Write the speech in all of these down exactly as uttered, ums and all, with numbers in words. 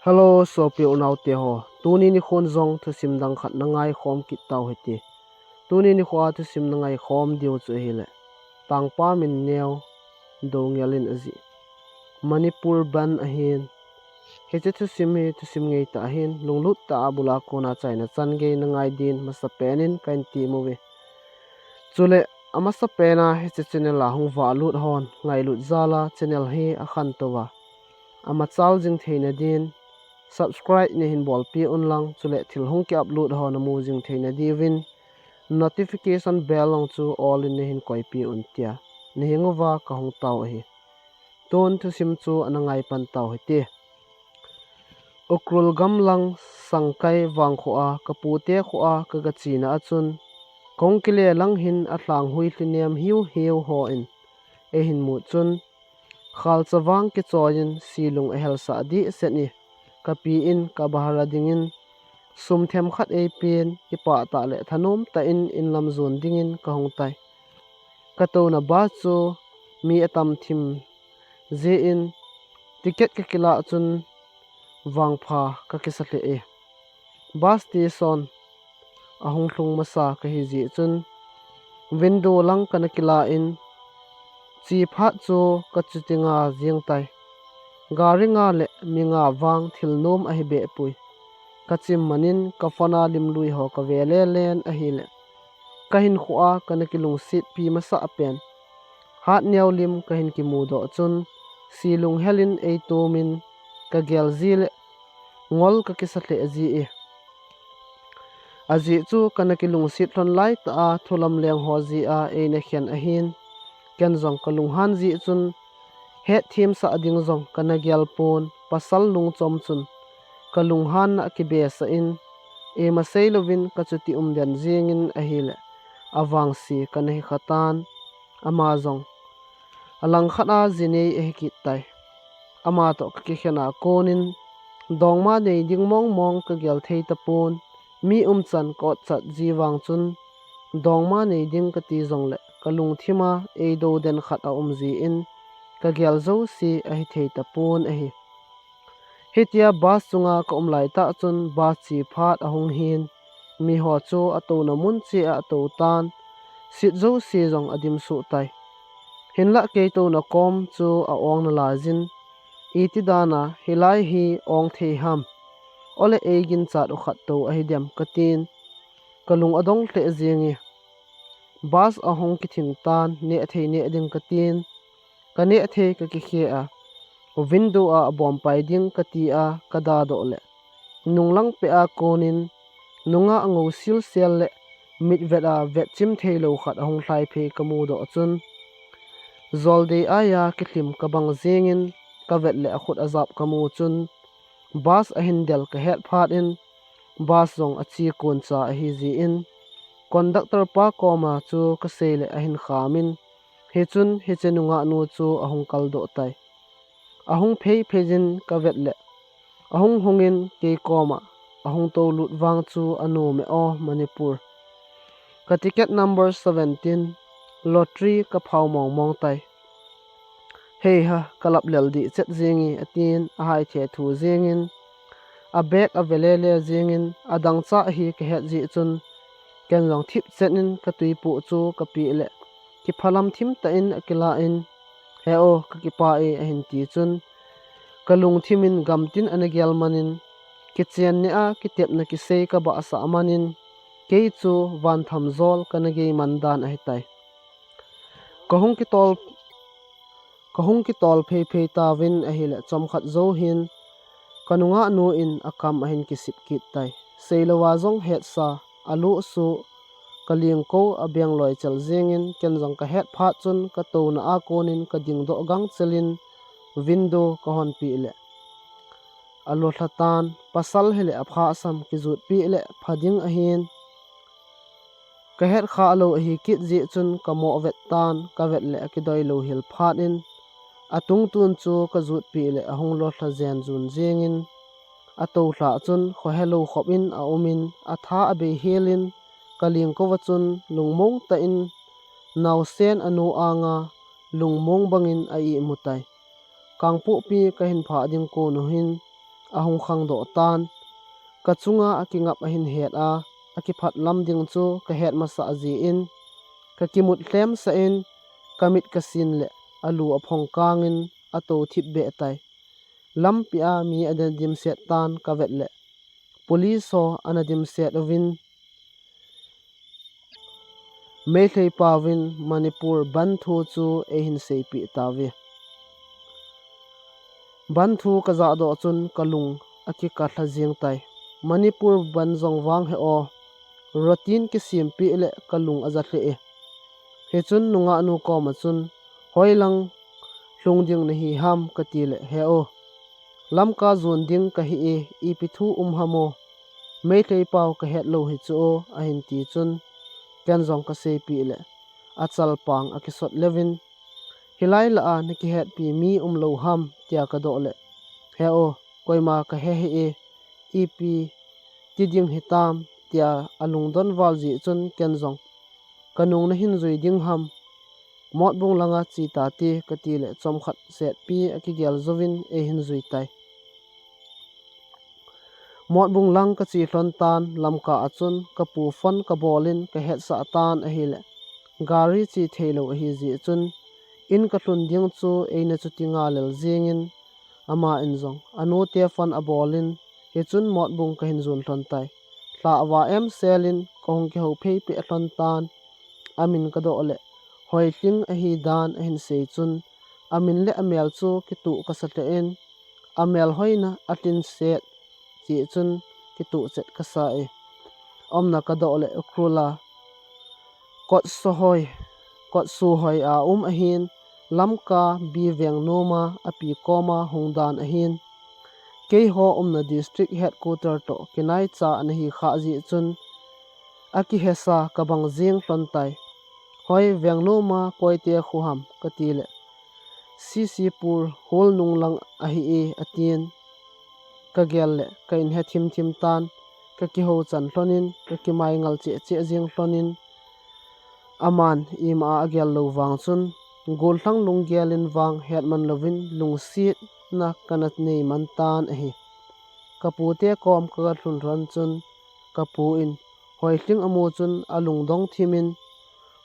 Hello, sopi unaute ho. Tuni nikhon jong thusim dang khat na ngaikhom kit tau hite. Tuni nikho a thusim na ngaikhom diu chu ahile, Tangpa Minneo Doungel in ajih Manipur bandh ahin. Hiche thusim hi thusim ngeitah ahin, lunglut tah a abul a kona achaina chan gei na ngai din masapen in kahin tem uve. Chule, amasapen a hiche channel a hung vahlut hon ngailut jal a channel hi akhantou va, amachal jing theina din subscribe neihin bolpeh unlang, chule thil hung ki upload ho namu jing theina diuvin notification bell jong chu all in neihin koipeh un tia naheng uva kahung tao ahi. Tun thusim chu ana ngaipan tau hite. Ukhrul gamlang Sangkai vangkho a kapute kho a kaga chena a chun, kahung kile lang hin alhanghui lhinem hiu hiu hon eihin mut chun, khalcha vang kichoiyin silung ahelsah dehset e. Kapi in kabahara dingin sum themkhat eipen, kipah tah le thanom tah in inlam jon dingin kahung tai. Katouna bus chu mi atam thim jeh in ticket kakilah chun vangpha kakisa lheh e. Bus station ahung lhung masa kahi jeh chun window lang kana kilah in, che phat chu kachuti nga jeng tai. Gari nga le mi nga vang thil nom ahi behpoi. Kachim man in ka phone a lim lui ho kave le len ahile, kahinkho a kana kilungsetpi masah pen, hatneo lim kahin kimudoh chun, silung hel in eitom in kagel ji le ngol kakisa lheh ji e. Ajeh chu kana kilungset lhon laitah a thulam leng ho jeh a eina khen ahin, ken jong kalunghan jeh chun, hetthemsah ding jong kana gel pon, pasal lungchom chun kalunghanna akibesah in, ima seilouvin kachuti umden jengin ahile, avangse kana hikha tan. Ama jong alangkhat a jinei ahi kit tai. Ama toh kakikhen a konin dongma nei ding mongmong kagel thei tapon, mi umchan ka otchat ji vang chun, dongma nei ding kati jongle kalungthim a eidou den khat aum jeh in, kagel jouse ahithei tapon ahi. Hitia bus chunga kaum laitah chun bus che phat ahung hin, miho chu atouna mun cheh a atou tan, seat jouse jong adimsuh tai. Hinlah kei touna kom chu a-ong nalaiyin, iti dan a hilai hi ong thei ham, ole eiginchat u khat tou ahidem katin, kalung adong lheh jenge. Bus ahung kithing tan, nehthei neh ding katin, kanehthei kakikhe a, window a abompai ding kati a kadadoh le, nunglang peh a konin nungah angou silsel le mitvet a vetchim theilou khat ahung lhaiphei kamudoh chun, joldei aia kilhim kabang jengin, kavet le akhut ajap kamu chun, bus ahin del kahet phat in, bus jong ache koncha ahijeh in, conductor pa koma chu kasei le ahin khamin, hichun hiche nungahnu chu ahung kaldoh tai. Ahung pheiphei jin kavet le, ahung hungin kei koma ahung toulut vang chu anom e o Manipur. Ka ticket number seventeen, lottery kaphao mongmong tai. Heiha, kalap lel dih chet jenge, atin ahaithe thu jengin, abag ave lele jengin, adangchah hi kahet jeh chun, ken jong thipchet in katuipoh chu kapeh le, kiphalam thimtah in akilah in, he o, kakipah e, ahin ti chun, kalungthim in gamtin ana gel manin, kichen neh a kitepna kisei kabahsah manin, kei chu vanthamjol kana gei man dan ahitai. Kahung kitol, kahung kitol pheiphei tauvin ahile chomkhat jou hin, kanungahnu in akam ahin kisip kit tai. Seilouva jong hetsa, aluhsuh, kalengkou abeng loichel jengin, ken jong kahet phat chun katouna a konin kadingdoh gangchel in, window kahonpeh le, alolha tan, pasal hile aphasam kijutpeh le pha ding ahin, kahet khah lou ahi kit jeh chun kamoh vet tan, kavet le akidoilou hel phat in, atungtun chu kajutpeh le ahung lolha jenjun jengin, atoulhah chun khohelou khop in aumin, atha abei helin, kalengkouva chun lungmong tah in, naosen anu anga lungmong bangin a-ihmu tai. Kangpokpi kahin phah ding kon u hin, ahung khangdoh tan. Kachunga akingap ahin het a, akiphat lam ding chu kahet masah jeh in, kakimut lhemsah in, kamit kasin le alu aphong kangin atou thip beh tai. Lampi a mi ana dimset tan kavet le, police ho ana dimset uvin, Meitei pauvin Manipur bandh thu chu eihin seipeh tauve. Bandh thu kajahdoh chun kalung akikah lha jeng tai. Manipur bandh jong vang he o, routine kisempeh le kalung aja lheh e. Hichun nungahnu koma chun, hoilang lhung ding nahi ham kati le, he o, Lamka jon ding kahi e, ipi thu um ham o, Meitei pau kahet lou hi chu o, ahin ti chun, ken jong kaseipeh le, achalpang akisot leuvin, hilai lah a nakihetpi mi umlou ham, tia kadoh le, he o, koima kahe hih e, ipi ti ding hitam, tia alungdon val jeh chun ken jong, kanung nahin jui ding ham, Motbung langa che tate kati le chomkhat setpi akigel jouvin eihin jui tai. Motbung lang kache lhon tan, Lamka a chun kapu phone kabol in kahetsah tan ahile, gari che theilou ahi jeh chun, in kalhun ding chu eina chuti ngalel jengin, ama in jong anute phone abol in, hichun Motbung kahin jon lhon tai. Lhah va em sel in kahung kihou phei peh lhon tan, amin kadoh le, Hoilhing ahi dan ahin sei chun, amin le amel chu kituh kasa lheh in, amel hoina alhinset jeh chun kituh chet kasa e. Umna kadoh le Ukhrul a Kotsohoi, Kotsuhoi a um ahin, Lamka B Vengnom a api koma hung dan ahin. Keiho umna district headquarter toh kinaicha ana hi khah jeh chun, akihesa kabang jeng lhon tai. Hoi, Vengnom a koite khu ham kati le, C C Pur Holnung lang ahi e atin. Kagel le ka in he thim thim tan, kakihou chan lhon in, kakimai ngal cheh cheh jeng lhon in, aman ima a agel lou vang chun, gollhang lunggel in vang hetman louvin lungsetna kana nei man tan ahi. Kapute kom kaga lhun lhon chun, kapu in Hoilhing amu chun alungdong thim in,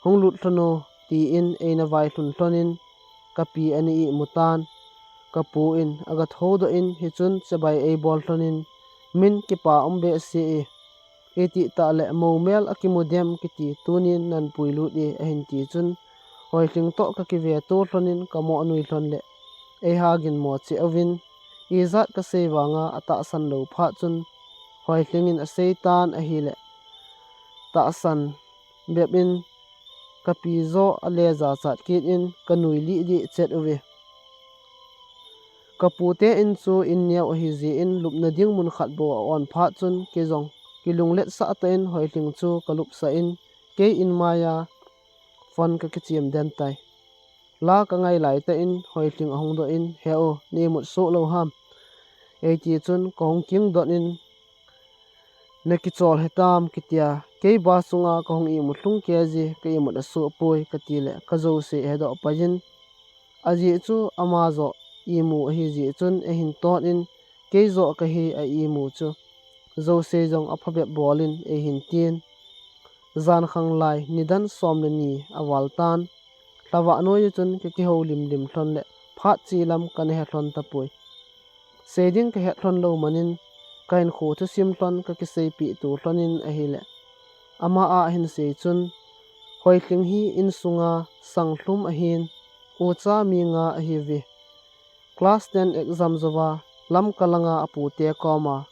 hung lut lhon o, tin eina vai lhun lhon in, kapi ana imu tan. Kapu in aga thoudoh in, hichun chibai eibol lhon in, min kipa um behseh e, itih tah le moumel akimu dem kiti tunin nan puilut e, ahin ti chun, Hoilhing toh kakiveto lhon in kamo nui lhon le, eiha ginmo cheh uvin, ijat kasei vanga atahsan lou phat chun, Hoilhing in asei tan ahile, tahsan bep in kapi joh ale jachat kit in kanui lih dih chet uve. Kapute in chu in neo ahi jeh in lupna ding mun khat bou a-on phat chun kei jong kilungletsah tah in Hoilhing chu kalupsah in kei in maiya phone kakichem den tai. La kangai laitah in Hoilhing ahung doh in, he o, na imut soh lou ham? Eiti chun kahung kingdot in, nakichol hitam kitia, kei bus chunga kahung imut lhung kei ji, ka imut asoh poi kati le, kajouse hedoh pai in, ajeh chu ama joh imu ahi jeh chun eihin ton in, kei joh kahi a imu chu jouse jong aphabep bol in eihin tin. Jan khanglai nidan som le ni aval tan, lhavah noiya chun kakihoulim lim lhon le phat che lam kana he lhon tapoi. Sei ding kahet lhon lou man in, ka hinkho thusim lhon kakiseipeh to lhon in ahile, ama a ahin sei chun, Hoilhing hi insunga sanglhum ahin, ucha mi nga ahiuve. Class ten exam jouva Lamka langa apute koma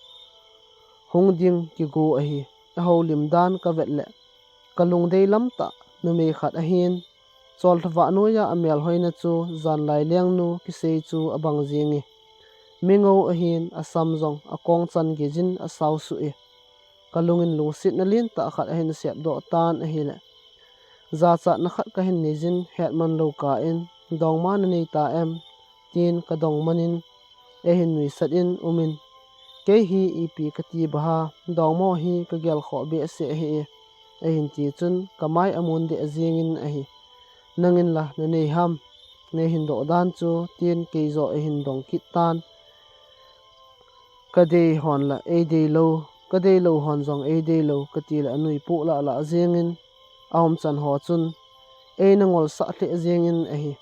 hung ding kigo ahi. Ahoulim dan kavet le, kalungdei lam tah numei khat ahin, chol lhavah noiya amelhoina chu janlai lengnu kisei chu abang jenge. Mingou ahin, asam jong akong chan geijin asao suh e. Kalung in lungsetna lentah khat ahin sepdoh tan ahile, jachatna khat kahin neijin hetman lou kah in, dongma nanei ta em? tin kadong man in, eihin nuisat in um in, kei hi ipi kati baha, dongma hi kagelkhoh behseh ahi e, eihin ti chun kamai amun deh jeng in ahi. Nangin la nanei ham, neihin doh dan chu? tin kei joh eihin dong kit tan. Ka dei hon la ei dei lo, ka dei lo hon jong ei dei lo, ka ti le anui pu la la jingin, a umchan ho chun ei na ngol sa hle jingin ahi.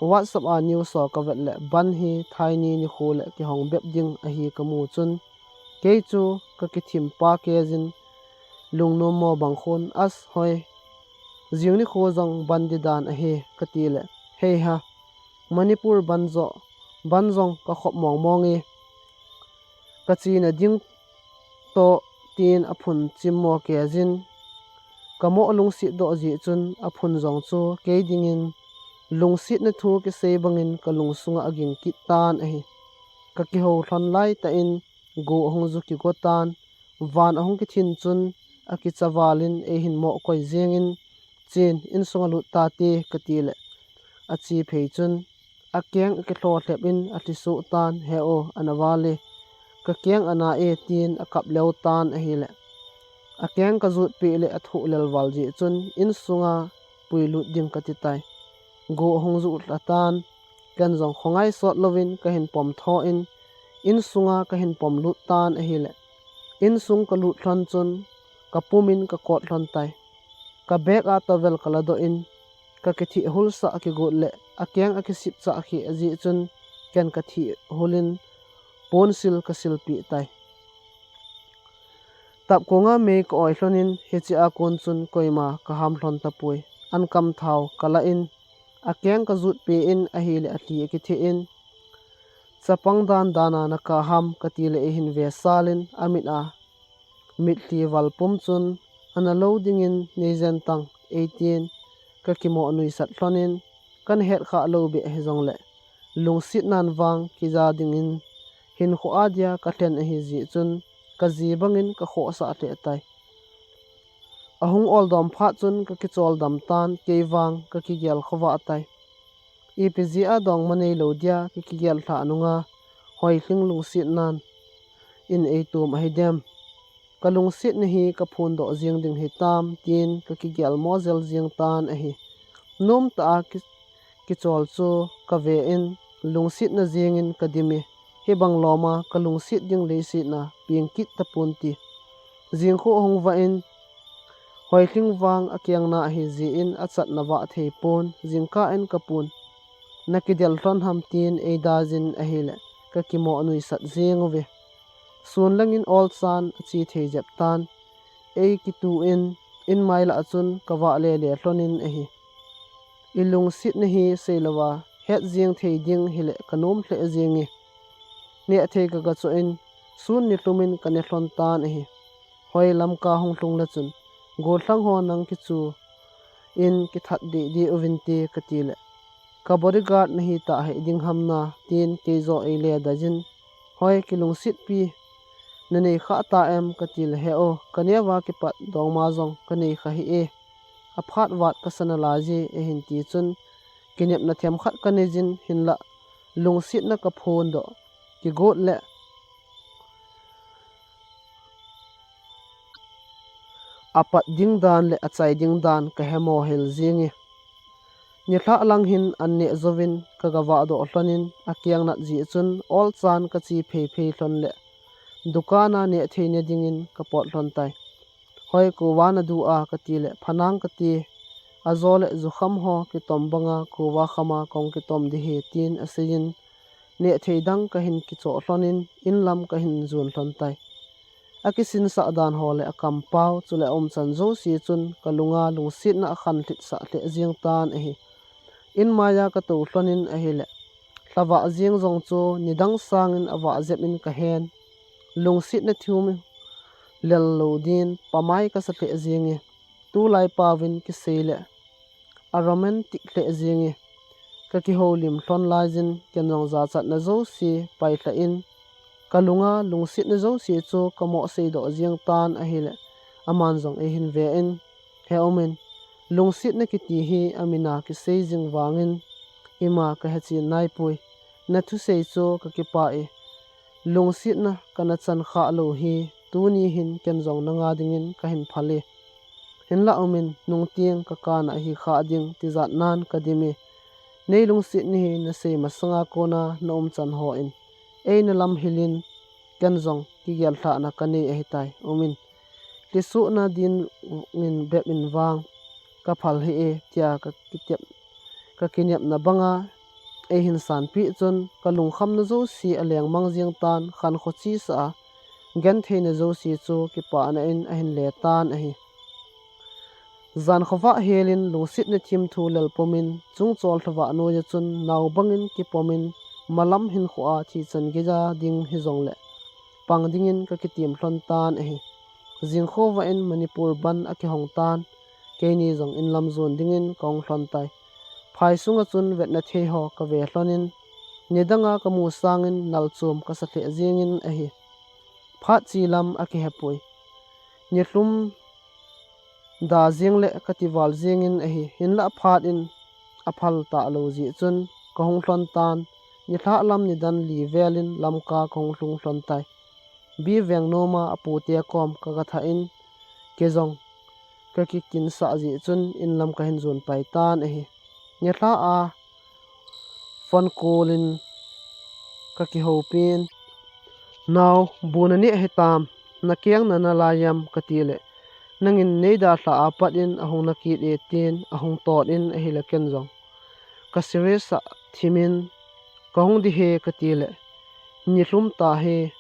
WhatsApp a news so ka vet le ban hi thaini ni khu le kihong bep ding ahi ka mu chun, kei chu ka kithim pa ke jin, lungnom mo bang khun as hoi. Jing ni khu jong ban di dan ahi ka ti le, hei ha, Manipur ban jo, ban jong ka khop mong mong e. Ka chi na ding to tin a phun chim mo ke jin. Ka mo lungsit do ji chun a phun jong chu kei dingin lungsit na thu kisei bangin ka lungsunga a ging kit tan ahi. Ka kiho hlon lai ta in gu ahung ju kigo tan, van ahung kithin chun a kicha valin ei hin mo koi jingin, chin insunga lut ta te ka ti le a chi phei chun a keng a kithlo hlep in a thli su tan he o ana vale. Ka keng ana e tin a kap leu tan ahi le. A keng ka jut pi le a thu lel val ji chun insunga pui lut ding ka ti tai. Gu ahung ju la tan, ken jong khongai sot lovin ka hin pom tho in, insunga ka hin pom lut tan ahi le. Insung ka lut hlon chun ka pum in ka kot hlon tai. Ka bag a towel ka la do in, ka kithi hul sa a kigut le a keng a kisip cha khi a ji chun ken ka thi hul in pon sil ka sil pi tai. Tap kunga mei ka oi hlon in hichi a kun chun koima ka ham hlon ta pui. An kam thau ka la in a keng ka jut pi in ahi le a thli a kithi in chapang dan dana na ka ham ka ti le ei hin ve sal in a mit a mit thli val pum chun ana lo dingin nei jen tang ei tin ka kimo nuisat hlon in kan het kha lo be hi jong le lungsit nan vang kija dingin hin khu a dia ka thlen ahi ji chun ka ji bangin ka khosa hle tai. Ahung ol dom phat chun ka kichol dam tan kei vang ka kigel khova tai. Ipi ji a dong ma nei lo dia ka kigel thla nunga hoi hling lungsit nan in ei tum ahi dem. Ka lungsit na hi ka phun do jing ding hi tam tin ka kigel mo jel jing tan ahi. Nom ta a ki, kichol chu ka ve in lungsit na jingin ka dimi. Hi bang loma ka lungsit ding leisit na pieng kit ta pun ti. Jing khu hung va in hoi hling vang a kiang na ahi ji in a chat na va thei pun jing ka in ka pun. Na kidel hlon ham tin ei da jin ahi le ka kimo nuisat jing uve. Sun langin ol chan a chi thei jep tan. Ei kitu in, in mai la chun ka va le le hlon in ahi. I lungsit na hi sei lo va, het jing thei ding hi le ka nom hle jing e. Neh thei ka ga cho in, sun ni hlum in ka ne hlon tan ahi. Hoi lam ka hung hlung la chun, gol thlang ho nang kichu in kithat di di uvin ti ka ti le. Ka bodyguard na hi ta hei ding ham na, tin kei jo ei le da jin. Hoi kilungsit pi, na nei kha ta em ka ti le he o, ka ne va kipat dong ma jong ka nei kha hi e. A phat vat ka sana la ji e hin ti chun, kinep na them khat ka nei jin hin la, lungsit na ka phun do, kigot le. A pat ding dan le a chai ding dan ka he mo hel jing e. Ni thla lang hin an neh jovin ka ga va do hlon in a kiang nat ji chun ol chan ka chi phei phei hlon le. Dukan a neh thei ne dingin ka pot hlon tai. Hoi kuva na du a ka ti le phanang ka ti. A jo le ju kham ho kitom banga kuva khama kong kitom di hi tin a sei in neh thei dang ka hin kicho hlon in in lam ka hin jun hlon tai. A kisin sa dan ho le a kampau chu le a um chan jo si chun ka lunga lungsit na a khan hlit sa hle jing tan ahi. In maya ka to hlon in ahi le. Hlava jing jong chu ni dang sang in a va jep in ka hen. Lungsit na thium lel lo din pamai ka sa hle jing e. Tu lai pau vin kisei le. A romantic hle jing e. Ka kiho lim hlon lai jin ken jong ja chat na jo si pai hla in. Ka lunga lungsit na jo si chu ka mo sei do jing tan ahi le. Aman jong ei hin ve in. He um in. Lungsit na kiti hi a mina kisei jing vang in. Ima ka he chin nai pui. Na thu sei chu ka kipa e. Lungsit na ka na chan kha lo hi. Tu ni hin ken jong na nga ding in ka hin phal e. Hin la um in nung tiang ka kan a hi kha ding ti jat nan ka dim e. Nei lungsit ni hi na sei masanga kona na um chan ho in. Ei na lam hilin ken jong kigel lhahna kanei ahitai, umin. Lhisuhna dingin bep in vang kaphal hih e, tia ka kitep, ka kinepna banga eihin sanpeh chun, kalungkhamna jouse alengmang jeng tan, khankho chesa a gentheina jouse chu kipana in ahin le tan ahi. Jan khovah helin lungsetna thimthu lelpumin, chungchol lhavah noiya chun nao bangin kipomin, malam hinkhoa thichan geija ding hijongle pang dingin kakitem lhon tan ahi. Jingkhovah in Manipur bandh akihong tan, keini jong inlam jon dingin kahung lhon tai. Phai sunga chun vetna theiho kave lhonin, nidanga kamu sangin nalchom kasa lheh jengin ahi. Phat che lam akihepoi. Nilhum da jeng le kati val jengin ahi, hinlah phat in aphal talou jeh chun kahung lhon tan, nilhah lam nidan li velin Lamka kahung lhung lhon tai. B. Vengnoma apute kom kagathah in, kei jong kakikinsah jeh chun inlam kahin jon pai tan ahi. Nilhah a phone call in kakihoupin, Nao, bu naneh hitam, nakeng nana lai em, katile, nangin neidalhah a pat in ahung nakit e, tin ahung tot in ahile ken jong ka serious a thimin, kahung ding ahi, katile, nilhum tahi,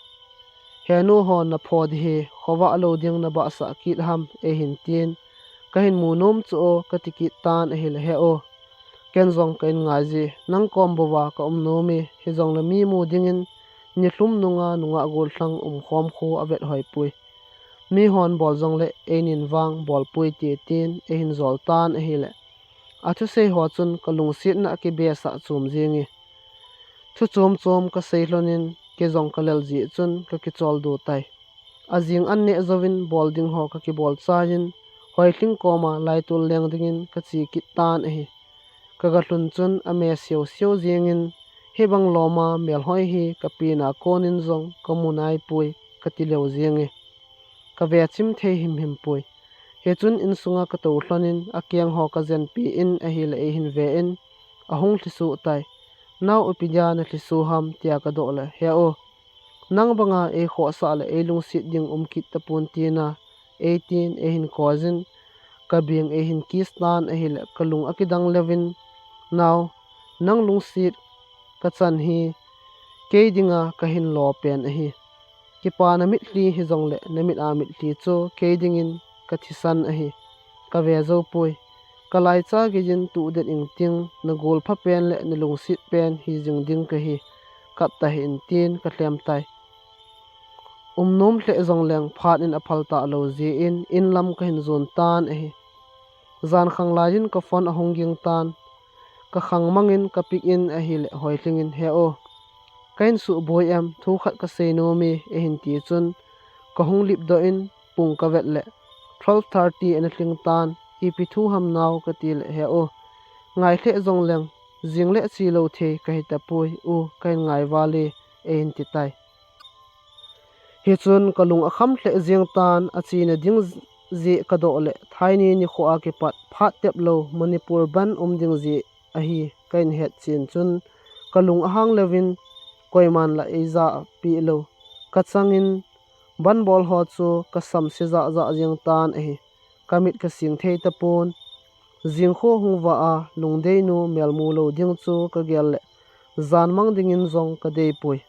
henu hon napho ding ahi, khovah lou ding nabahsah kit ham, eihin tin, kahin mu nom chu o, kati kit tan ahile, he o, ken jong kahin ngai je, nang kom bouva kaum nom e, hijongle mi mu dingin nilhum nunga nungah gollhang umkhom khu avet hoipoi. Mihon bol jongle einin vang bolpoi, ti tin eihin jol tan ahile, athusei ho chun kalungsetna akibesah chom jenge. Thu chom chom kasei lhonin, kei jong kalel jeh chun kakicholdo tai. Ajing an neh jouvin bol ding ho kakibol chaiyin, Hoilhing koma laitol leng dingin kache kit tan ahi. Kagalhun chun ame siau siau jengin, hibang loma melhoi hi kapena konin jong kamu naipoi, kati leu jenge. Kave chim thei himhim poi. Hichun insunga katou lhonin, akengho kajenpi in ahile eihin ve in, ahung lhisoh tai. Nao, ipi dia nalhisoh ham, tia kadoh le, he o, nang banga eikhohsah le eilungset ding um kit tapon, tina eitin eihin koiyin, kabeng eihin kiss tan ahile kalung akidang leuvin, Nao, nang lungset kachan hi kei dinga kahin lo pen ahi. Kipana mitlhi hijongle namit a mitlhi chu kei dingin kathisan ahi. Kave joupoi. Kalaicha geiyin tuhdet ingting, nagolpha pen le nalungset pen hijing ding kahi. Kap tahih in, tin kalhem tai. Umnom lheh jongleng phat in aphal talou jeh in, inlam kahin jon tan ahi. Jan khang laiyin ka phone ahung ging tan, kakhang mangin ka pick in ahile Hoilhing in, he o, kahin suboi em, thu khat kasei nom e, eihin ti chun, kahung lipdoh in pung kavet le twelve thirty ana lhing tan, ipi thu ham Nao, katile, he o, ngai lheh jongleng jingle chelou thei kahi tapoi u, kahin ngai vale, eihin ti tai. Hichun kalung akham lheh jeng tan, achena ding jeh kadoh le, thaini nikho a kipat phat teplou Manipur bandh um ding jeh ahi kahin hetchen chun, kalung ahang leuvin, koiman la eijahpeh lou. Kachangin bandh bol ho chu kasam se jahjah jeng tan ahi. Kamit kasing thei tapon. Jingkho hung vah a, lungdeinu melmu lou ding chu kagel le, janmang dingin jong kadeipoi.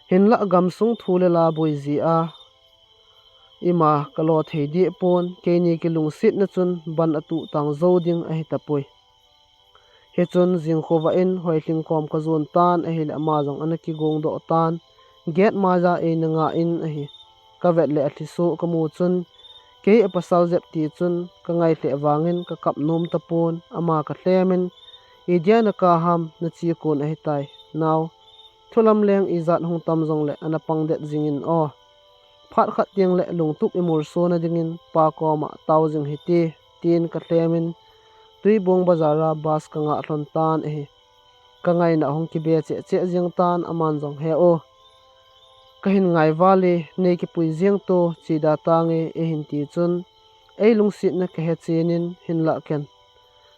Hinlah gamsung thu le la boi jeh a ima kalo thei dehpon, keini kilungsetna chun bandh atuh tang jou ding ahi tapoi. Hichun jingkhovah in Hoilhing kom kajon tan ahile ama jong ana kigongdoh tan, gate maiya eina ngah in ahi. Kavet le alhisoh kamu chun, kei apasal jep ti chun kangai lheh vangin kakap nom tapon, ama kalhemin, idia nakap ham, nache kon ahitai, Nao. Thulam leng ijat hung tam jongle ana pang det jingin o. Phat khat tengle lungtup imulsona dingin pa koma tao jing hite, tin kalhemin, Tuibong bazar a bus kangah lhon tan ahi. Kangaina ahung kibe cheh cheh jeng tan, aman jong, he o, kahin ngai vale, nei kipui jeng to, che da tange, eihin ti chun, eilungsetna kahe chenin, hinlah ken,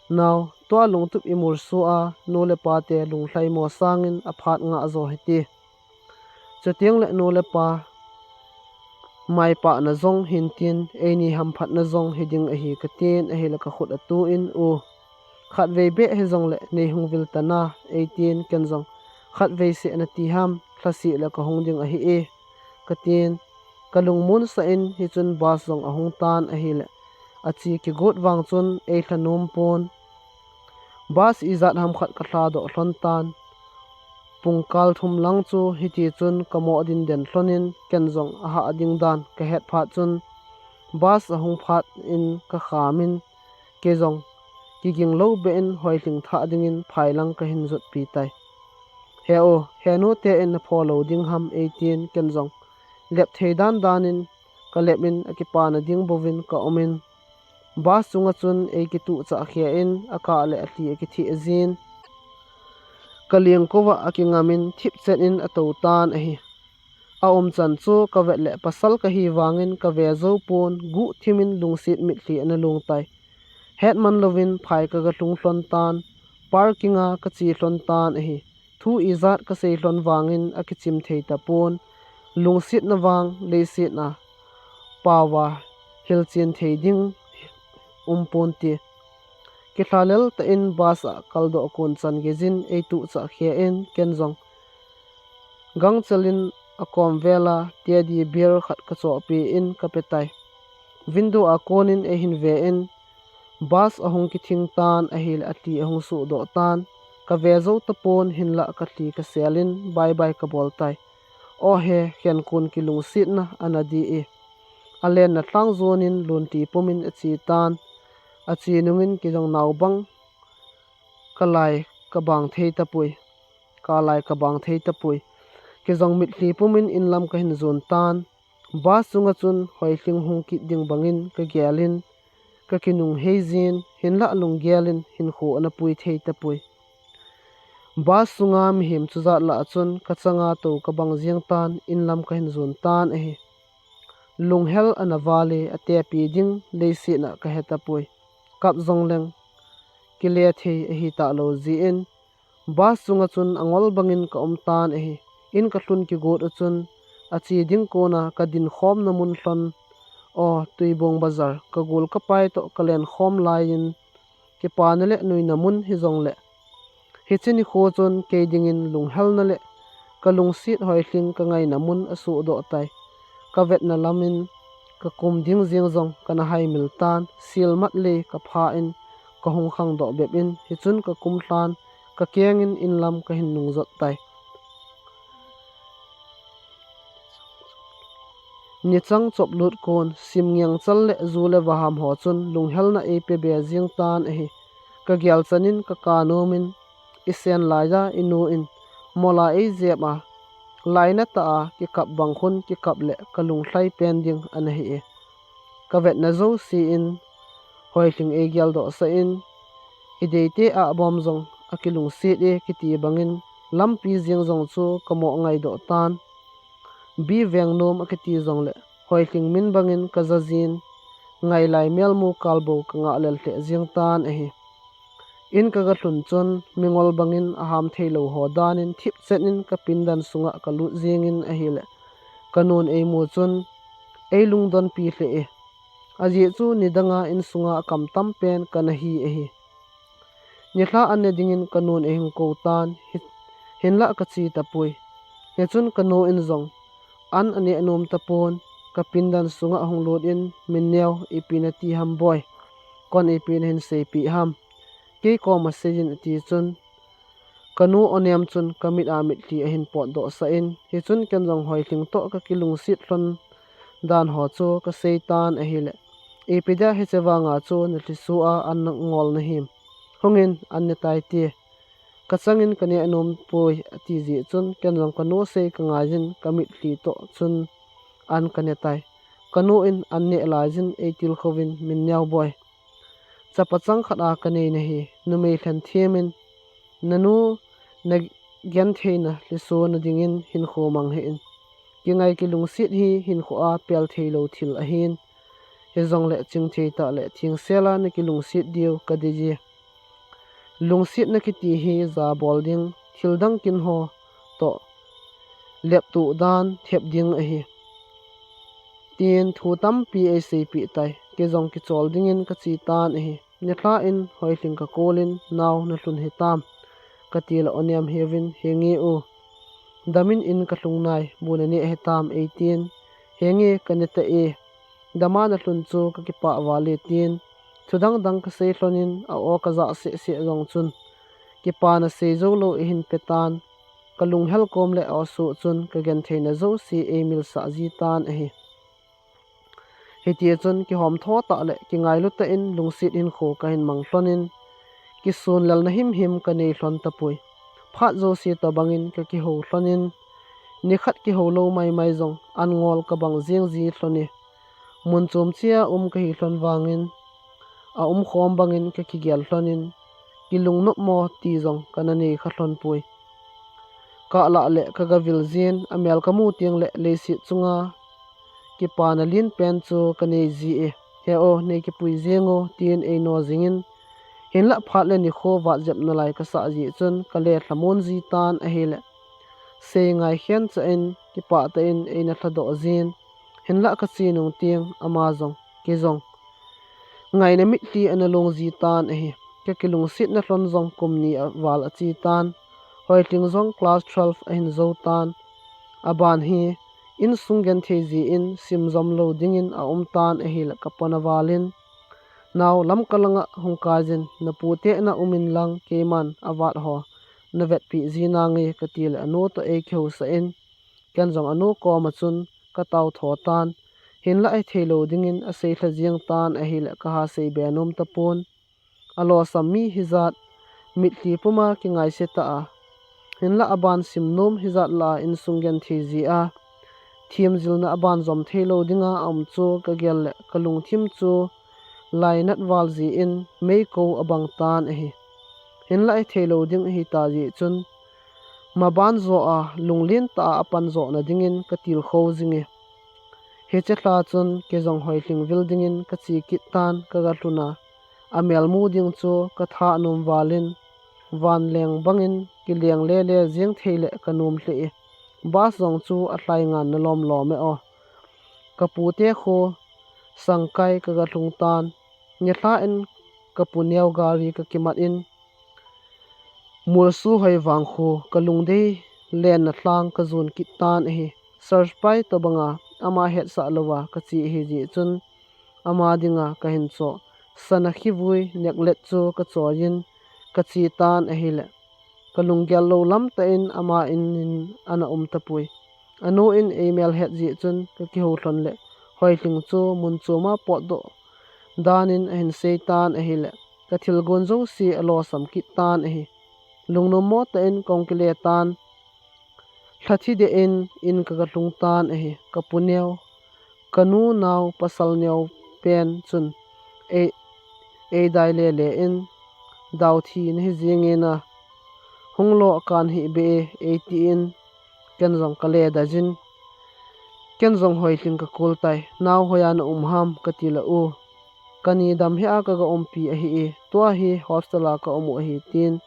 Nao, tua lungtup imulso a nu le pate lunglhaimo sangin aphat ngah jo hite. Chuteng le nu le pa maipahna jong hintin, eini hamphatna jong hiding ahi katin, ahile kakhut atuh in, U, khatvei beh hijongle neihung vil tan a, eitin, ken jong, Khatvei seh nati ham, lhaseh le kahung ding ahi e, katin, kalungmonsah in, hichun bus jong ahung tan ahile, ache kigot vang chun eilha nom pon. Bus ijat ham khat kalhadoh lhon tan. Pungkal thum lang chu hitichun kamoh dinden lhonin, ken jong ahah ding dan kahet phat chun, bus ahung phat in kakham in, kei jong kiging lou beh in Hoilhing thah dingin phai lang kahin jotpi tai. He u, henu te in napho lou ding ham, eitin, ken jong lep thei dan dan in kalep in akipana ding bouvin kaumin, bus chunga chun eikituhchah kheh in, akah le alhi akitheh jin, kalengkouva akingam in thipchet in atou tan ahi. Aumchan chu kavet le pasal kahi vangin kave jou pon, guhthimin lungset mitlhi ana long tai. Hetman louvin phai kaga lhung lhon tan, parking a kache lhon tan ahi. Thu ijat kasei lhon vangin akichim thei tapon, lungsetna vang leiset a paova hilchen thei ding umponte. Kilhalel tah in bus a kaldoh kon chan geijin eituhchah kheh in, ken jong gangchel in akom vel a teddy bear khat kachohpeh in kapetai. Window a konin eihin ve in, bus ahung kithing tan ahile alhi ahung suhdoh tan. Kave jou tapon, hinlah kalhi kasel in bye bye kabol tai. Aw he, khenkon kilungsetna ana dih e. Alenna lhang jonin lunti pumin ache tan. Ache nungin kei jong naobang kalai kabang thei tapoi. Kalai kabang thei tapoi. Kei jong mitlhi pumin inlam kahin jon tan. Bus chunga chun Hoilhing hung kit ding bangin kagelin, kakinung heijin, hinlah lunggel in hinkho ana pui thei tapoi. Bus chunga mihem chujat lah chun kachanga tou kabang jeng tan, inlam kahin jon tan ahi. Lunghel ana val e, atepi ding leiset a kahe tapoi. Kap jongleng kile thei ahitah lou jeh in, bus chunga chun angol bangin kaum tan ahi. In kalhun kigot u chun, ache ding kona kadinkhomna mun lhon, aw, Tuibong Bazar, kagol kapai toh kalenkhom laiyin, kipana le nuina mun hijongle, hiche nikho chun kei dingin lunghelna le kalungset Hoilhing kangaina mun asuhdoh tai. Kavetna lamin kakum ding jeng jong kana haimil tan, silmat lei kapha in kahung khangdoh bep in, hichun kakum lhan, kakengin inlam kahin nungjot tai. Nichang choplut kon, sim ngengchal le ju le vaham ho chun lunghelna eipe be jeng tan ahi. Kagel chanin kaka nomin, isen laiya inu in mola eijep a, lainatah a kikap bang khun kikap le kalunglhai pen ding ana hi e. Kavetna jouse in Hoilhing eigeldohsah in, ideite ahbom jong akilungset e kiti bangin, lampi jeng jong chu kamoh ngaidoh tan. Bi veng nom akiti jongle, Hoilhing min bangin kajajin, ngailai melmu kalbou kangah lel lheh jeng tan ahi. In kaga lhun chun, mingol bangin aham theilou ho danin thipchet in kapindan sunga kalut jengin ahile, kanun eimu chun, eilungdonpi lheh e. Ajeh chu nidanga insunga akam tampen kana hi ahi. Nilhah an ne dingin kanun eihin kou tan, hi-, hinlah kache tapoi. Hichun kanu in jong an aneh nom tapon, kapindan sunga ahung lut in, Min neo, ipi nati ham boi? Kon ipi nahin seipeh ham? Kei koma seiyin, ati chun, kanu onem chun kamit a mitlhi ahin potdohsah in, hichun ken jong Hoilhing toh kakilungset lhon dan ho chu kasei tan ahile, ipi dia hiche vanga chu nalhiso a an nangol nahim? Hungin, an ne tai ti. Kachangin kaneh nom poi, ati jeh chun ken jong kanu sei kangaiyin kamitlhi toh chun an kane tai. Kanu in an neh laiyin eitilkhouvin, Min neo boi, chapa chang khat a kanei nahi, numei lhenthemin, nanu nagentheina lhisona dingin hinkho mang hih in. Kingai kilungset hi hinkhoa pel theilou thil ahin, hijongle chingthei tah le thengsela nakilungset diu kadei e. Lungsetna kiti hi jabol ding, thildang kin ho toh leptuh dan thep ding ahi, tin thu tampi eiseipeh tai. Kei jong kichol dingin kache tan ahi. Nilhah in Hoihling kakolin, Nao, nalhun hitam? Katile, O nem heuvin, Henge o, damin in kalhung nai, bu naneh hitam? eitin, Henge, kaneh tai. Dama nalhun chu kakipah val e, tin thu dang dang kasei lhonin, a-o kajah seh seh jong chun kipana sei joulou eihin petan. Kalunghel kom le a-o soh chun kagentheina jouse eimilsah jitan ahi. Hitichun kihomtho tah le kingailu tah in lungset hinkho kahin mang lhonin, kisunlelna himhim kanei lhon tapoi. Phat jouse tobangin kakihou lhonin, nikhat kihou lou maimai jong an ngol kabang jeng ji lhone. Mun chom chea um kahi lhon vangin, aumkhom bangin kakigel lhonin, kilungnopmo ti jong kana neikha lhonpoi. Kahlah le kagavil jin, amel kamu tengle leiset chunga kipana lenpen chu kanei ji e. He o, neikipui jeng o, tin eino jingin, hinlah phat le nikho vatjep nalai kasah jeh chun kale lhamon jitan ahile, sei ngaikhen chah in kipah tah in eina lhadoh jin, hinlah kache nung teng ama jong, kei jong ngaina mitlhi ana long jitan ahi. Kakilungsetna lhon jong kum ni val achetan. Hoihling jong class twelve ahin joutan. Aban hi insung genthei jeh in simjom lou dingin aumtan ahile kapona valin, Nao, Lamka langa hung kaijin, napute na umin lang keiman avat ho navetpeh ji nange, katile anu toh eikihousah in, ken jong anu koma chun kataotho tan. Hinlah hitheilou dingin aseilha jeng tan ahile kaha seibe nom tapon. Alosam mi hijat, mitlhi puma kingaise tah a, hinlah aban simnom hijat lah a insung genthei jeh a themjilna aban jom theilou dinga aum chu kagel le kalungthim chu lainat val jeh in meikou abang tan ahi. Hinlah hitheilou ding ahita jeh chun, maban joh a lunglen tah a apan johna dingin katilkhou jinge. Hiche lha chun kei jong Hoihling vil dingin kache kit tan, kagalhun a, amel mu ding chu katha nom valin, vanleng bangin kileng lele jeng thei le kanom lheh e. Bus jong chu alhai ngan nalom lom e o. Kapute kho Sangkai kagalhung tan. Nilhah in kapu neo gari kakimat in, Molso Hoivang kho kalungdei lenna lhang kajon kit tan ahi. Surprise tobanga ama hetsah louva kache ahi jeh chun, ama dinga kahin choh sana khivui necklace chu kachoiyin kache tan ahile, kalunggel lou lamtah in ama in in ana um tapoi. Anu in eimel het jeh chun kakihou lhon le Hoihling chu mun choma potdoh danin ahin sei tan ahile, kathilgon jouse alosam kit tan ahi. Lungnommo tah in kahung kile tan. Lhathi deh in in kagalhung tan ahi. Kapu neo, kanu nao pasal neo pen chun ei, eidai lele in, Daothi nahi jenge na, hung lo kan hih beh e, eitin, ken jong kale daijin. Ken jong Hoihling kakol tai. Nao, hoiya na um ham? Katile, U, kani dam hia kaga umpi ahi e. Tua hi hostel a kaum u ahi, tin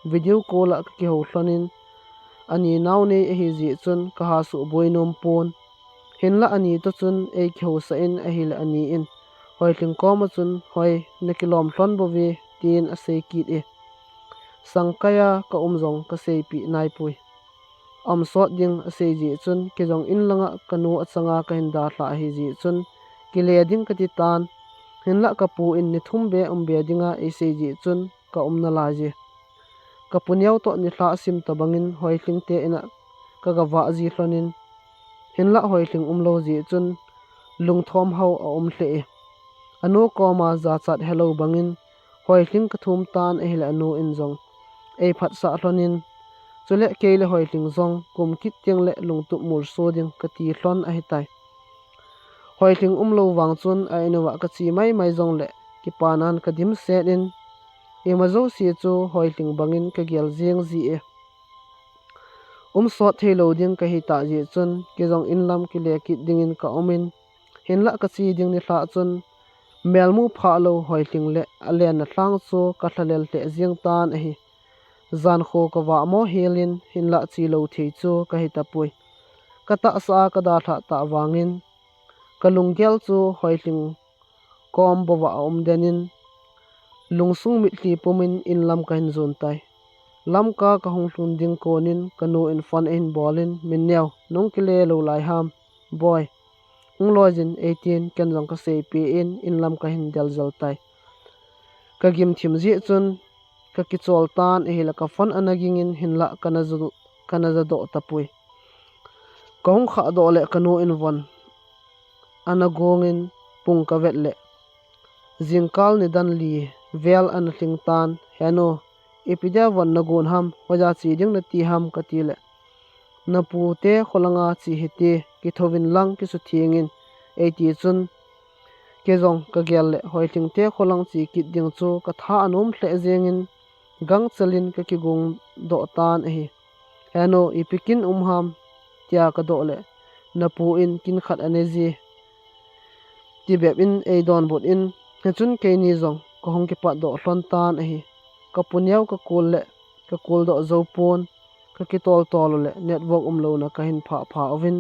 video call a kakihou lhonin, ani naonei ahi jeh chun kaha suboi nom pon. Hinlah ani toh chun eikihousah in ahile ani in Hoihling koma chun, Hoi, nakilom lhon bouve, tin asei kit e. Sangkai a kaum jong kaseipeh naipoi. Aum sot ding asei jeh chun, kei jong in langa kanu achanga kahin dalha ahi jeh chun, kile ding kati tan. Hinlah kapu in ni thum be um be dinga eisei jeh chun kaum nalai e. Kapu neo toh nilhah sim tobangin Hoihling te ina kagavah ji lhonin, hinlah Hoihling umlou jeh chun lungthom hao aum lheh e. Anu koma jachat helou bangin Hoihling kathum tan ahile anu in jong eiphatsah lhonin, chule kei le Hoihling jong kum kit tengle lungtup molso ding kati lhon ahitai. Hoihling umlou vang chun a in uva kache maimai jongle kipanan kadimset in, ima jouse chu Hoihling bangin kagel jeng ji e. Um sot theilou ding kahitah jeh chun kei jong inlam kile kit dingin kaumin, hinlah kache ding nilhah chun melmu phahlou Hoihling le alenna lhang chu kalhalel lheh jeng tan ahi. Jankho kavahmo helin hinlah chelou thei chu kahitapoi. Katahsa a kadalhah tah vangin, kalunggel chu Hoilhing kom bova aum den in, lungsung mitlhi pumin inlam kahin jon tai. Lamka kahung lhun ding konin kanu in phone ahin bolin, Minneo, nung kile lou lai ham, boi, hung loijin, eitin ken jong kaseipeh in inlam kahin del jel tai. Kagim thim jeh chun kakichol tan ahile kaphone ana gingin hinlah kana ja, kana jadoh tapoi. Kahung khahdoh le kanu in von ana gongin pung kavet le jingkal nidan li vel ana lhing tan, Henu, ipi dia von nagon ham, hoiya che ding nati ham, kati le, Napute kholanga che hite, kithouvin lang kisuthengin, eiti chun, kei jong kagel le Hoilhingte kholang che kit ding chu katha anom lheh jengin, gangchelin kakigong doh tan ahi. Henu, ipi kin um ham, tia kadoh le, Napu in kin khat anei je, tibep in eidonbut in, hichun keini jong kahung kipatdoh lhon tan ahi. Kapuneo kakol le kakol doh jou pon, kakitol tol u le network umlouna kahin phah phah uvin,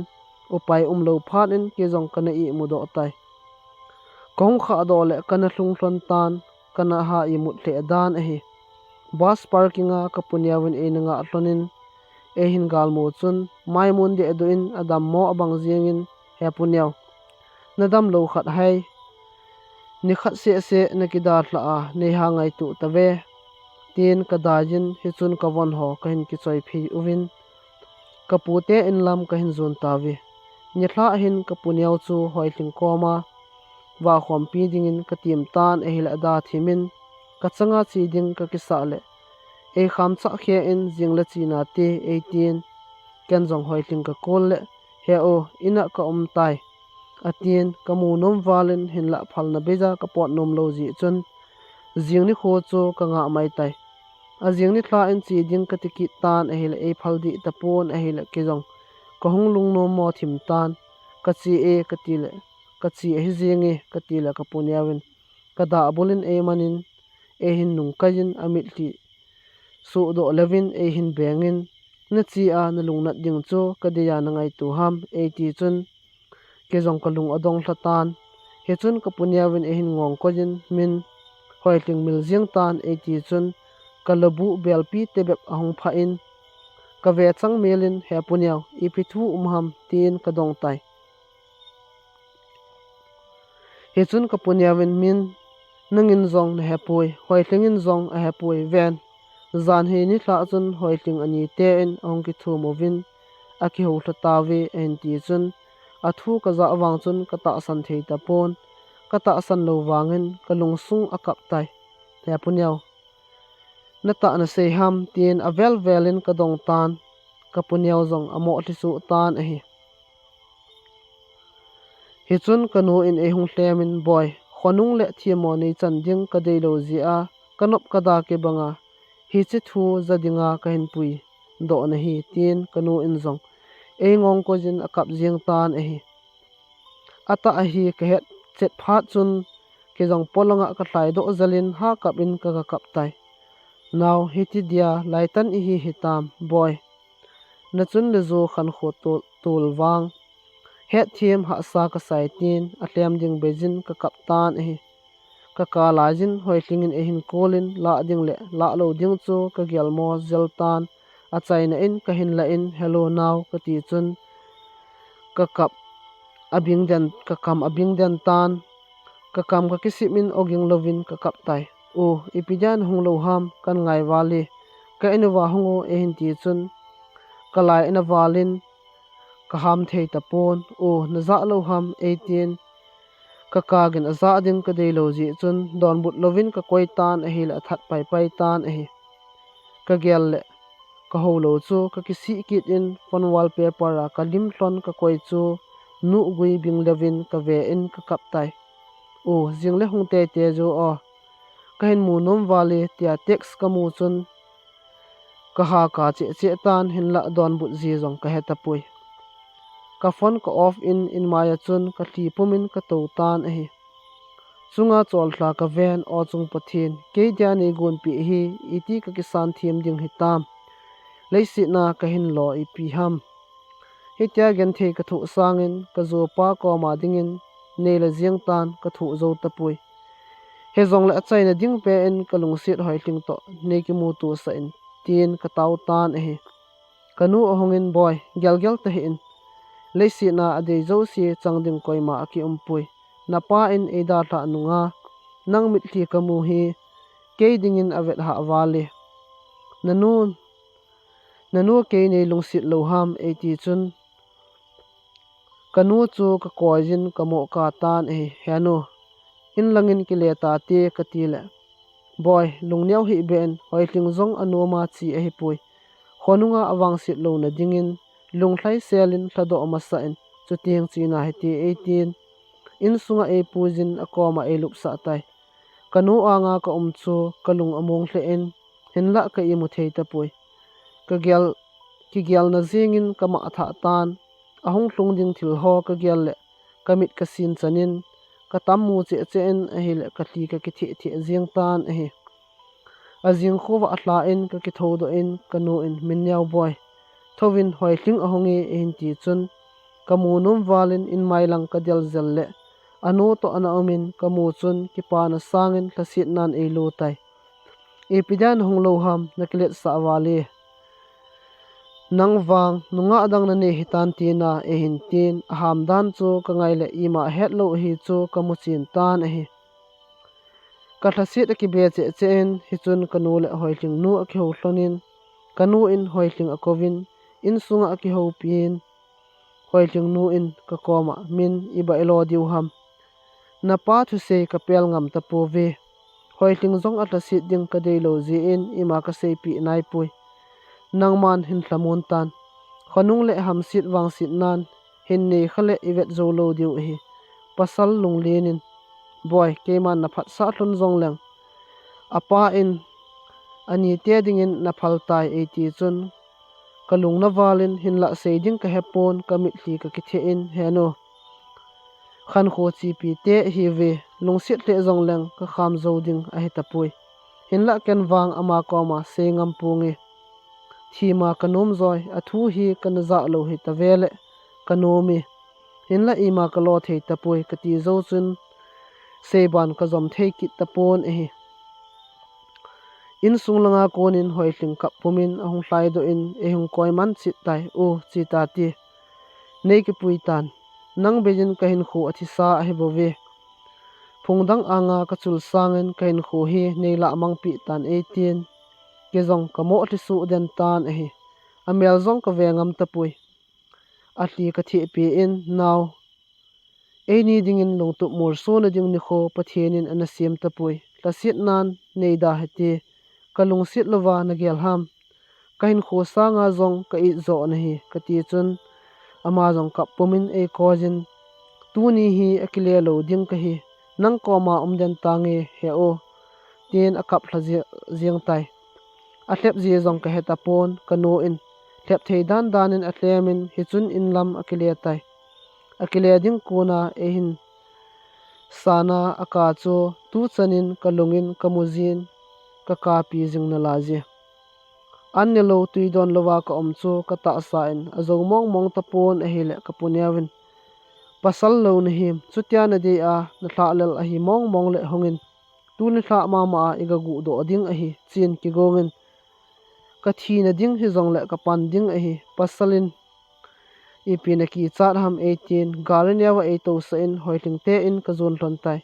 upai umlou phat in kei jong kana imudoh tai. Kahung khahdoh le kana lhung lhon tan, kana ha imut lheh dan ahi. Bus parking a kapuneovin eina ngah lhonin, eihin galmu chun maimun dehduh in adammo abang jengin, He puneo, nadamlou khat hai, nikhat seh seh nakidalhah a neiha ngaito tave, tin kadaijin, hichun kavon ho kahin kichoiphei uvin, kapute inlam kahin jon tauve. Nilhah hin kapuneo chu Hoilhing koma vakhompi dingin katem tan ahile ada thimin, kachanga che ding kakisah le, eikham chah khe in jing le che nate, eitin, ken jong Hoilhing kakol le, He u, ina kaum tai, atin, kamu nom valin hinlah phalna beija kapot nomlou jeh chun, jing nikho chu kangah mai tai. Ajing nilhah in che ding kati kit tan ahile eiphal dih tapon ahile kei jong kahung lungnommo thim tan, Kache e, kati le, Kache ahi jenge, kati le kapuneovin, kadah bulin eimanin, eihin nungkai in amitlhi sohdoh leuvin eihin bengin, Nache a nalungnat ding chu kadeiya nangaito ham, eiti chun, kei jong kalung adong lha tan. Hichun kapuneovin eihin ngongkoi in, Min, Hoilhing mil jeng tan, eiti chun, kalabu belpi tebep ahung phah in, kave chang melin, He puneo, ipi thu um ham, tin kadong tai. Hichun kapuneovin, Min, nangin jong nahepoi, Hoilhing in jong ahepoi, ven. Jan hi nilhah chun Hoilhing anite in ahung kithum uvin, akihoulha tauve, ahin ti chun, athu kajah vang chun katahsan thei tapon, katahsan lou vangin kalungsung akap tai. He puneo, natah nasei ham, tin avel velin kadong tan, kapuneo jong amo lhisoh tan ahi. Hichun kanu in eihung lhemin, Boi, khonung le themmo neichan ding kadeilou jeh a, kanop kada kibanga, hiche thu ja dinga kahin puidoh nahi, tin kanu in jong eingongkoi in akap jeng tan ahi. Atah ahi kahet chet phat chun, kei jong polanga kalhaidoh jelin ha kap in ka, kakap tai. Nao, hiti dia laitan ihi hitam, Boi. Nachun le jo khankho tol, tol vang hetthem hahsa kasai, tin alhem ding beijin kakap tan ahi. Kaka laijin Hoilhing in eihin kolin lah ding le lah lou ding chu kagelmo jel tan, achaina in kahin lah in, Hello nao, kati chun kakap abing den, kakam abing den tan, kakam kakisip in oging louvin kakap tai. O, ipi dia nahung lou ham, kangai val e, ka in uva hung o, eihin ti chun, kalai in avalin, kaham thei tapon, O, najah lou ham, eitin, kakagin ajah ding kadeilou jeh chun, donbut louvin kakoi tan ahile athat paipai tan ahi. Kagel le kahou lou chu kakisih kit in, phone wallpaper a kalim lhon kakoi chu nuhgui bing leuvin kave in kakap tai. O, jing le hung teitei jo o, kahin mu nom val e, tia text kamu chun kaha kacheh cheh tan, hinlah donbut ji jong kahe tapoi. Ka phone ka off in, inmai a chun kalhi pumin katou tan ahi. Chunga chollha kaven, O chung Pathen, kei dia neigonpeh hi iti kakisan them ding hitam. Leiset a kahin lo ipi ham. Hitia genthei kathoh sangin kajopa koma dingin neila jeng tan, kathoh jou tapoi. Hijongle achaina ding pen kalungset Hoilhing toh neikimuto sah in, tin katao tan ahi. Kanu ahungin, Boi, gelgel tahih in. Leiset a adei jouse chang ding koima akiumpoi. Napa in eidalhah nunga nang mitlhi kamu hi kei dingin avet hah val e. Nanu, nanu kei neilungset lou ham, eiti chun kanu chu kakoijin kamoh katan ahi. Henu, inlangin kile tate, katile, Boi, lungneo hih beh in, Hoilhing jong anoma che ahipoi. Khonunga avangset louna dingin lunglhai selin lhadoh masah in, chuteng chena hite, eitin insunga eipuijin akoma eilupsah tai. Kanu anga kaum chu kalung among lheh in, hinlah ka imu thei tapoi. Kagel, kigelna jengin kamah thah tan, ahung lhung ding thil ho kagel le kamit kasin chanin, katam mu cheh cheh in ahile kalhi kakitheh theh jeng tan ahi. Ajing khovah lhan kakithoudoh in kanu in, Min neo boi, thouvin Hoilhing ahunge, eihin ti chun kamu nom valin inmai lang kadel jel le anu toh ana umin kamu chun kipana sangin lhasetnan eilu tai. Ipi dia nahung lou ham, nakiletsah val e. Nang vang nungah dang nanei hitan, tina eihin tin, aham dan chu kangai le ima hetlou ahi chu kamu chen tan ahi. Kalhaset akibe cheh cheh in, hichun kanu le Hoilhing nu akihou lhonin, kanu in Hoilhing akouvin, insunga akihoupin, Hoilhing nu in kakoma, Min, iba ilo diu ham? Napa thusei kapel ngam tapouve. Hoilhing jong alhaset ding kadeilou jeh in ima kaseipeh naipoi. Nangman hin lhamon tan. Khonung le hamset vangsetnan hin neikha le ivet joulou diu ahi. Pasal lunglen in, Boi, keiman naphatsah lhon jongleng, apa in anite dingin naphal tai, eiti chun kalungna valin hinlah sei ding kahepon kamitlhi kakitheh in, Henu, khankho chepi te ahiuve, lungset lheh jongleng kakham jou ding ahitapoi. Hinlah ken vang ama koma sei ngam ponge. Thima kanom joi, athu hi kana jah lou hitave le kanom e. Hinlah ima kalo thei tapoi kati jou chun seiban kajom thei kit tapon ahi. Insung langa konin Hoilhing kap pumin ahung lhaidoh in, eihung koiman chet tai, U, che tate, neikipui tan. Nang beijin kahinkho athisa ahibouve. Phung dang anga kachul sangin kahinkho hi neilah mangpeh tan, eitin kei jong kamoh lhisuh den tan ahi. Amel jong kave ngam tapoi. Alhi kathehpeh in, Nao, eini dingin lungtup molsona ding nikho Pathen in ana sem tapoi. Lhasetnan neida hite. Kalungset louva nagel ham? Kahinkho sanga jong ka-it joh nahi, kati chun ama jong kap pumin eikoijin, Tuni hi akile lou ding kahi. Nang koma um den tange, he u, tin akap lha jeng tai. Alhep ji jong kahe tapon, kanu in lhep thei dan danin alhemin, hichun inlam akile tai. Akile ding kona eihin sana aka chu tuchanin kalungin kamu jin, kakapi jing nalai ji. An nelou twi don louva kaum chu katahsa in ajou mongmong tapon ahile kapuneovin, Pasal lou nahim, chutia nadei a nalhah lel ahi mongmong le hungin, tuni lhah mama a igaguhdoh ding ahi, chin kigongin, kathina ding hijongle kapan ding ahi, pasal in ipi nakichat ham, eitin gari neova eitousah in Hoilhing te in kajon lhon tai.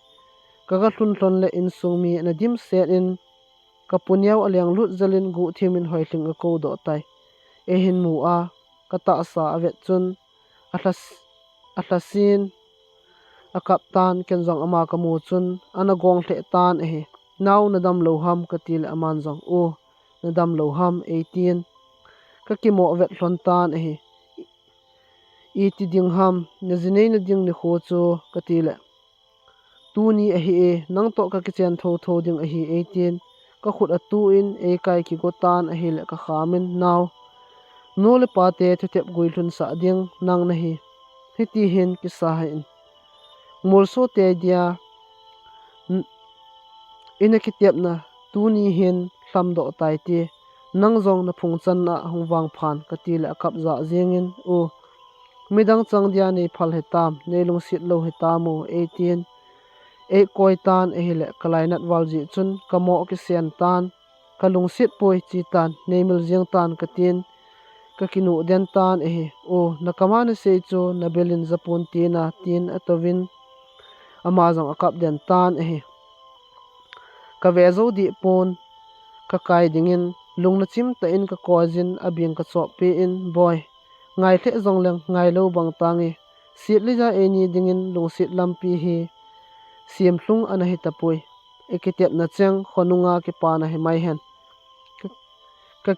Kagalhun lhon le insung mi ana dimset in, kapuneo alenglut jelin guhthimin Hoilhing akoudoh tai. Eihin mu a, katahsa avet chun alhas-, alhasin akap tan, ken jong ama kamu chun ana gong lheh tan ahi. Nao, nadam lou ham, katile aman jong, U, nadam lou ham, eitin kakimoh vet lhon tan ahi. Iti ding ham, najineina ding nikho chu, katile, Tuni ahi e, nangtoh kakichen thotho ding ahi, eitin kakhut atuin eikai kigo tan ahile kakhamin, Nao, nu le pate thutep guilhunsah ding nang nahi, hitihin kisahih in. Molso tei dia ina kitepna tuni hin lhamdoh taite, nang jong naphung channa hung vangphan, katile akap jah jengin, U, Midang chang dia nei phal hitam, nei lungset lou hitam o, eitin. Eikoi tan ahile, ka lainat val jeh chun, ka mo kisen tan, ka lungset poi chi tan, nei mil jing tan ka tin, ka kinu den tan ahi. O, na kama na sei chu, na belin japon tina, tin atouvin, ama jong akap den tan ahi. Ka ve jou dih pon, ka kai dingin, lungna chim tah in ka koi jin, abing ka chop pe in, Boi, ngai lheh jong leng, ngai lou bang tange, Sitlija eini dingin lungset lampi hi, sim lhung ana hi tapoi. I kitepna cheng, khonunga kipana hi mai hen. Ka, ka,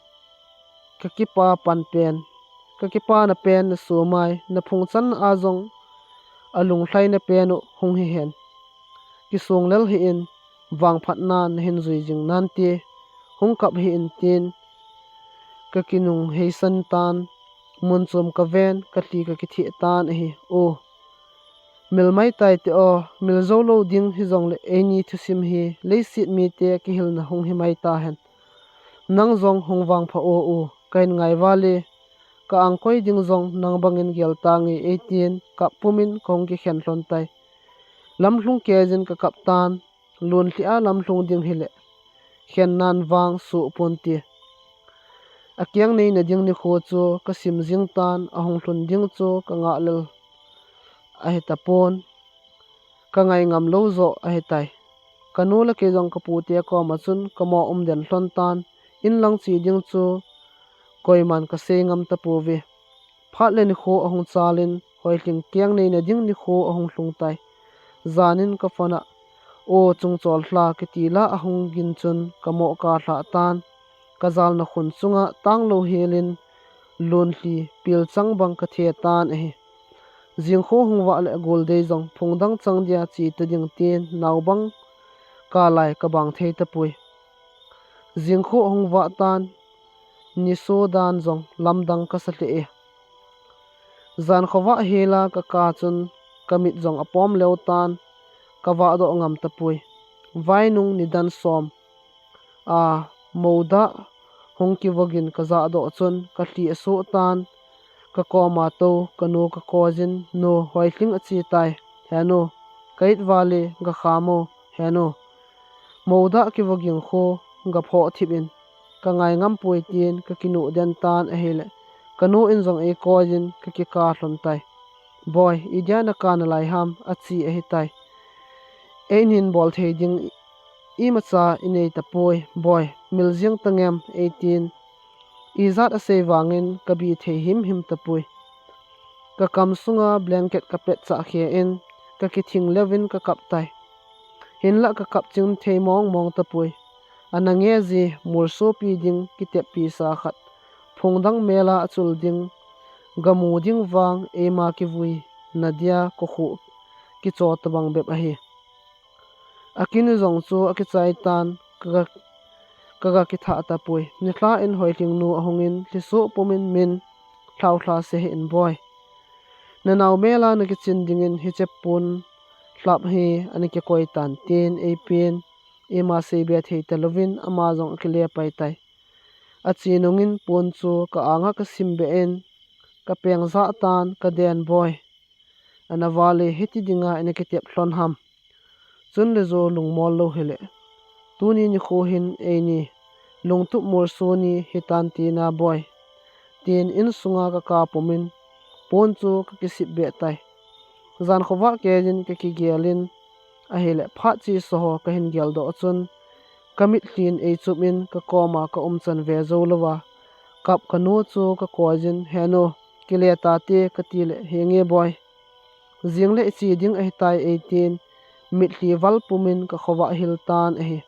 ka kipa pan pen, ka kipana pen na sumai, na phungchan a jong, a lunglhaina pen u hung hi hen. Kisung lel hi in, vangphatna na hin jui jing nante, hung kap hi in tin, ka kinung heisan tan, mun chom ka ven, ka thli ka kitheh tan ahi. O, mil mai tai te o, mil jou lou ding hi jong le eini thusim hi, leiset mite kihilna hung hi mai ta hen. Nang jong hung vangpha o u, ka hin ngai vale, ka angkoi ding jong nang bangin gel tange eitin, kap pumin ka hung kikhen lhon tai. Lamlhung kejin ka kap tan, lun lhia lamlhung ding hile, khen nan vang suh pon ti. A kiang nei na ding nikho chu ka sim jing tan, a hung lhun ding chu ka ngah lel ahi tapon. Ka ngai ngam lou joh ahi tai. Ka nu le kei jong ka pute koma chun ka mo um den lhon tan, in lang chi ding chu koiman ka sei ngam tapouve. Phat le nikho ahung chalin, hoilhing kiang nei na ding nikho ahung lhung tai. Janin ka phone a, O chungchol hla kiti la ahung gin chun ka mo ka lha tan. Ka jalna khun chunga tanglou helin, lun lhi pil chang bang ka the tan ahi. Jingkho hung vah le gul dei jong phung dang chang dia chi ta ding tin nau bang ka lai ka bang thei tapoi. Jingkho hung vah tan, niso dan jong lamdang ka sa lheh e. Jan khovah hela ka ka chun ka mit jong apom leu tan, ka vah doh ngam tapoi. Vainung nidan som a, modah hung kivogin ka jah doh chun ka lhi asuh tan, ka koma tou ka nu ka koi jin, Nu, hoilhing achi tai, he nu, ka it vale, ga kham o, he nu. Modah kivogin khu ga phoh thip in, ka ngai ngam poi tin ka kinu den tan ahile, ka nu in jong eikoi jin ka kika lhon tai. Boi, idia na ka nalai ham, achi ahi tai. Ei hin bol thei ding imacha inei tapoi, Boi, mil jing tangem, eitin. Ijat asei vangin ka bi thei himhim tapoi. Ka kam sunga blanket ka pet chah khe in, ka kithing leuvin ka kap tai. Hinlah ka kap ching thei mong mong tapoi. Ana nge ji, mursopi ding, kiteppi sa khat. Phung dang mela achul ding, ga mu ding vang, eima kivui nadia kokhuh kicho tabang bep ahi. Akinu jong chu akichai tan, ka ga, ka ga kithah tapoi. Nilhah in hoilhing nu ahungin, lhisoh pumin min, lhau lha se hih in Boi. Na nau mela na kichin dingin hiche pon lhap hi ana kikoi tan tin eipen, eima seibe thei talouvin ama jong akile pai tai. Achi nungin pon chu ka anga ka sim beh in, ka peng jah tan ka den Boi. Ana vale hiti dinga ina kitep lhon ham. Chun le jo lungmol lou hile. Tuni nikho hin eini, lungtup murso ni hitan tina Boi. Tin insunga ka ka pumin, pon chu ka kisip beh tai. Jan khovah kejin ka kigelin, ahile phat chesa ho ka hin geldoh chun, ka mitlhin eichupin ka koma ka umchan ve jou louva, kap ka nu chu ka koi jin, He nu, kile tate, ka tile, Henge Boi. Jing le ichi ding ahitai, eitin, mitlhi val pumin ka khovah hil tan ahi.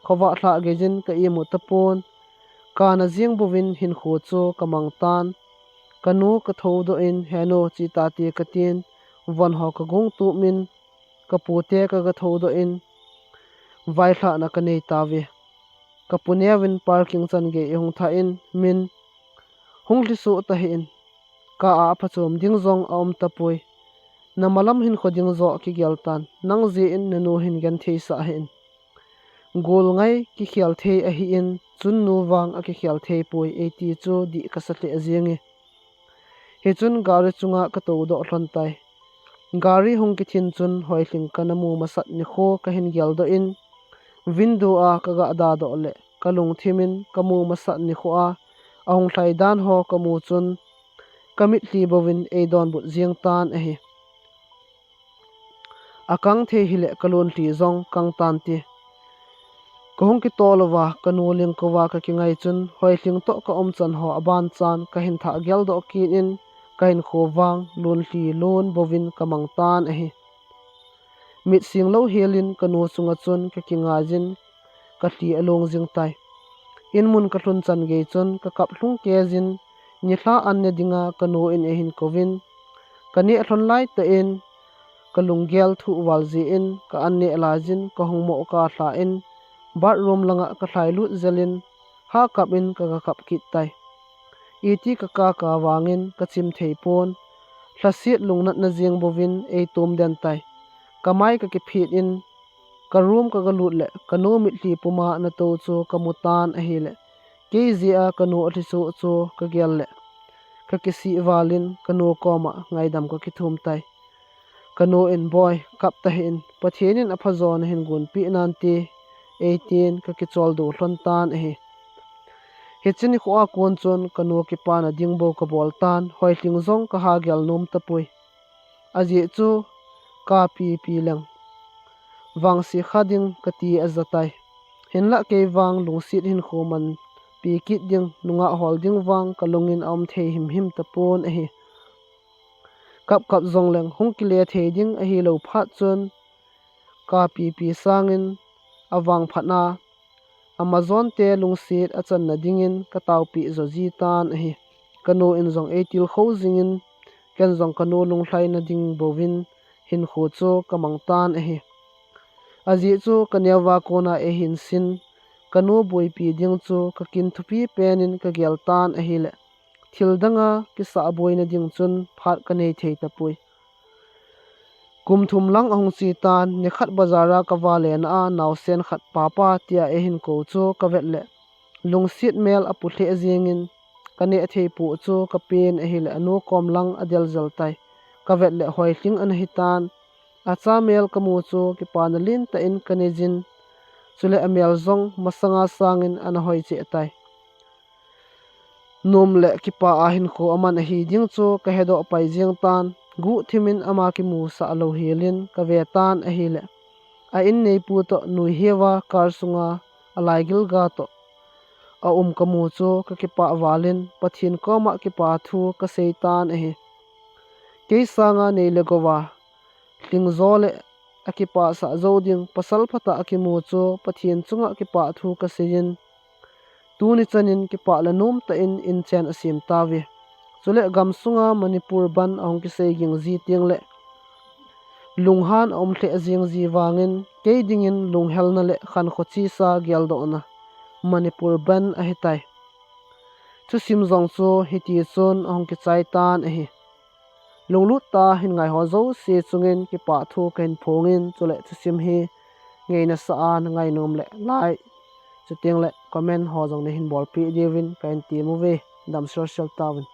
Khovah lhah geijin ka imu tapon, kana jing bouvin hinkho chu ka mang tan. Ka nu ka thoudoh in, He nu, chi tate, ka tin, von ho ka gong tumin, ka pute ka ga thoudoh in, vailhahna ka nei tauve. Ka pu neuvin parking chan gei ihung thah in, Min, hung lhisoh tahih in, ka a aphachom ding jong aum tapoi. Na malam hinkho ding joh kigel tan, nang jeh in na nu hin genthei sah hih in. Gol ngai kikhel thei ahin, chun nu vang akikhel thei poi, eiti chu dih ka sa lheh jenge. Hichun gari chunga ka toudoh lhon tai. Gari hung kithin chun Hoihling ka na mu masat nikho ka hin geldoh in, window a ka ga dadoh le ka lungthim in ka mu masat nikho a ahung lhai dan ho ka mu chun ka mitlhi bouvin ei donbut jeng tan ahi. Akang thei hileh ka lunlhi jong kang tan ti. Ka hung kitol uva, ka nu lingkouva ka kingai chun, Hoihling toh ka umchan ho aban chan ka hin thah geldoh kit in, ka hinkho vang lunlhi lun bouvin ka mang tan ahi. Mit sing lou helin ka nu chunga chun ka kingai jin, ka lhi alung jing tai. In mun ka lhun chan gei chun ka kap lhung kei jin, nilhah an ne dinga ka nu in ei hin kouvin, ka neh lhon lai tah in, ka lunggel thuh val jeh in, ka an neh lai jin ka hung moh ka lha in, bathroom langa ka lhai lut jel in, ha kap in ka, ka kap kit tai. Iti ka kap kap vangin ka chim thei pon, lhaset lungnatna jeng bouvin ei tum den tai. Ka mai ka kiphit in, ka room ka ga lut le ka nu mitlhi puma na tou chu ka mu tan ahile, kei jeh a ka nu alhi soh chu ka gel le, ka kisih val in ka nu koma ngaidam ka kithum tai. Ka nu in, "Boi, kap tahih in, Pathen in aphajo na hin gonpeh nante," ei tin ka kicholdo lhon tan ahi. Hiche nikho a kon chun ka nu kipana ding bou ka bol tan, Hoihling jong ka ha gel nom tapoi. Ajeh chu ka pipi leng vangse kha ding ka ti aja tai. Hinlah kei vang lungset hinkho manpi kit ding, nungah hol ding vang ka lungin aum thei himhim tapon ahi. Kap kap jong leng hung kile thei ding ahilou phat chun, ka pipi sangin avang phat na, amajonte lungset achanna dingin ka taopeh jo ji tan ahi. Ka nu in jong ei tilkhou jingin, ken jong ka nu lunglhaina ding bouvin hinkho chu ka mang tan ahi. Ajeh chu ka neova kona ei hin sin, ka nu boipi ding chu ka kin thupi penin ka gel tan ahile, thil danga kisah boina ding chun phat ka nei thei tapoi. Kum thum lang ahung che tan, nikhat bazar a ka vale na a, naosen khat Papa tia ei hin kou chu ka vet le, lungset mel apu lheh jengin, ka neh thei poh chu ka pen ahile anu kom lang adel jel tai. Ka vet le Hoihling ana hi tan. Acha mel ka mu chu kipana lentah in ka nei jin. Chule amel jong masanga sangin ana hoi cheh tai. Nom le kipa a hinkho aman ahi ding chu ka hedoh pai jeng tan. Guhthim in ama kimusah lou helin ka ve tan ahile, a in neipu toh nui heuva car sunga alaigil ga toh aum ka mu chu ka kipah valin Pathen koma kipa thu ka sei tan ahi. Kei sanga nei le gouva lhingjo le akipahsah jou ding pasal phatah akimu chu Pathen chunga kipah thu ka seiyin, tuni chanin kipah le nomtah in inchen asem tauve. Chule gamsunga Manipur bandh ahung kisei ging ji teng le lunghan aum lheh jeng ji vangin kei dingin lunghelna le khankho chesa geldohna Manipur bandh ahitai. Thusim jong chu hiti chun ahung kichai tan ahi. Lunglut tah a hin ngai ho jouse chungin kipah thu kahin phongin, chule thusim hi ngaina sa a na ngainom le like, chuteng le comment ho jong nahin bolpeh diuvin kahin tem uve. Damsel sel tauvin.